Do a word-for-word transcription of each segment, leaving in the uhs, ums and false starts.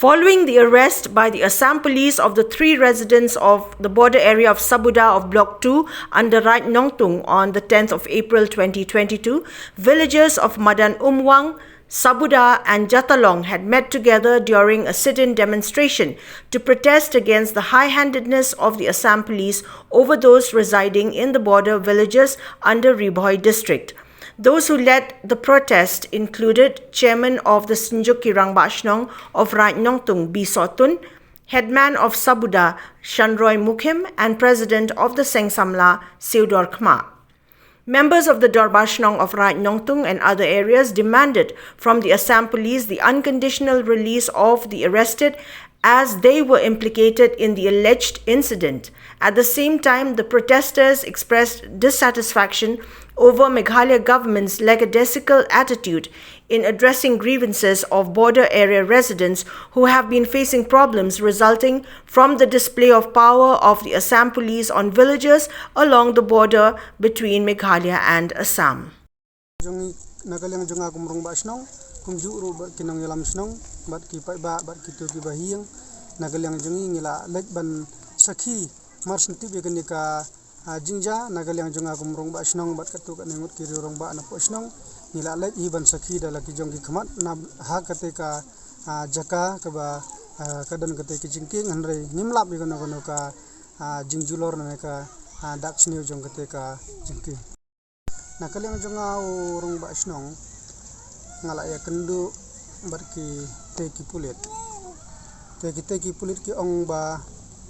Following the arrest by the Assam police of the three residents of the border area of Sabuda of Block two under Raid Nongtung on the tenth of April twenty twenty-two, villagers of Madan Umwang, Sabuda and Jatalong had met together during a sit-in demonstration to protest against the high-handedness of the Assam police over those residing in the border villages under Ri Bhoi district. Those who led the protest included Chairman of the Synjuk ki Rangbah Shnong of Raid Nongtung, B. Sotun, Headman of Sabuda, Shanroy Mukhim, and President of the Seng Samla, Seudor Khma. Members of the Dorbar Shnong of Raid Nongtung and other areas demanded from the Assam police the unconditional release of the arrested, as they were implicated in the alleged incident. At the same time, the protesters expressed dissatisfaction over Meghalaya government's lackadaisical attitude in addressing grievances of border area residents who have been facing problems resulting from the display of power of the Assam police on villagers along the border between Meghalaya and Assam. Jong ngi na ka liang jong nga kum rangbah shnong, kumjuh ruh bad ki nongïalam shnong, bad ki paidbah, bad kito kiba ïeng, na ka liang jong ngi ngi la leit ban sakhi mar shen tip ïa kane ka, ah, jingjia. Na ka liang jong nga kum rangbah shnong bad katto katne ngut ki riew rangbah na poh shnong, ngi la leit hi ban sakhi da la ki jong ki khmat na ha kata ka, ah, jaka kaba, ah, ka don kata ka jingkieng, hynrei ngim lap ïa kano kano ka, ah, jingjulor ne ka, ah, dak sniew jong kata ka jingkieng. Na ka liang jong nga u rangbah shnong, nga la ïakynduh bad kitei ki pulit. Te kitei ki pulit ki ong ba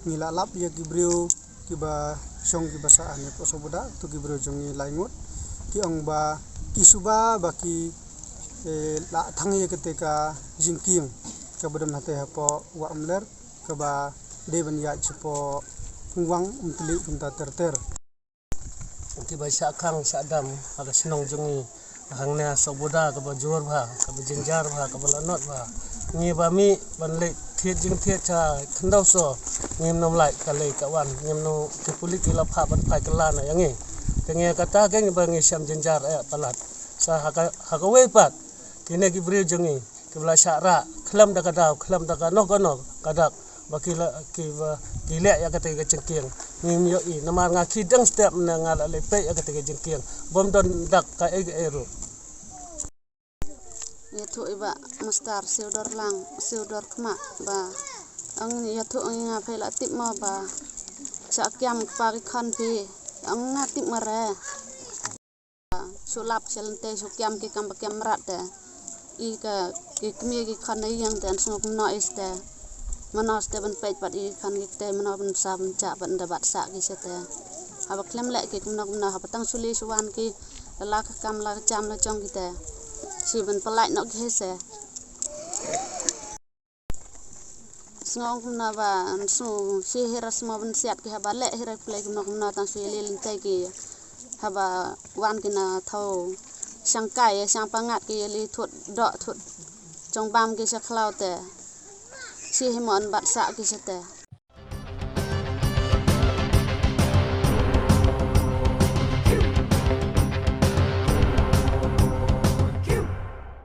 ngi la lap ïa ki briew kiba shong kiba sah hangne poh Sabuda, to ki briew jong ngi lai ngut. Ki ong ba ki suba ba ki, eh, la thang ïa kata ka jingkieng kaba don hate hapoh Wah Umler, kaba dei ban ïaid shapoh Umwang, Umtli kumta ter ter. Kiba shah khang shah dam ha ka shnong jong ngi hangne Sabuda, kaba jur bha, kaba jynjar bha, kaba lanot bha. Ngi ba mih ban leit thied jingthied sha khyndew soo, ngim nym lait ka lei ka wan, ngim nym, ki pulit ki la phah ban phai kylla na ïa ngi. Te ngi kata ka ngi ba ngi shem jynjar eh palat. Sa ha ka, ha kawei pat kine ki briew jong ngi kiba la shah rah khlem da ka daw, khlem da kano kano ka dak ba ki la, kiba ki leh ïa kata ka jingkieng. Ngim ïohi namar nga khie dang step ne nga la leit peit ïa kata ka jingkieng, bym don dak kaei kaei ruh. Ïathuh i Bah Mastar Seudor Lang, Seudor Khma ba ong ïathuh ong nga, phi la tip mo ba shah kiam kpa ki khon phi? Ong nga tip mo re. Shu lap sha lynti shu kiam ki kam ba kiam mrad te. I ka, ki kmie ki khon na ïing te, yn sngew kumno i shatei? Mano shatei ban peit bad i khon ki te, mano ban bsa ban jah bad ynda bat sah ki shatei? Haba khlem leh ki kumno kumno, haba tang shu leit shu wan ki, la ka kam la ka jam la jong ki te, shi ban pynlait noh ki hi se. Sngew kumno ba, sngew shi hi ra, sngew ban siat ki haba leh hi ra pule kumno kumno, tang shu ïa leit lynti ki. Haba wan ki na thaw shang kai, shang pangat ki, ïa leit thut doh thut chong bam ki sha khlaw te, shi hi mo yn bat sah ki shatei.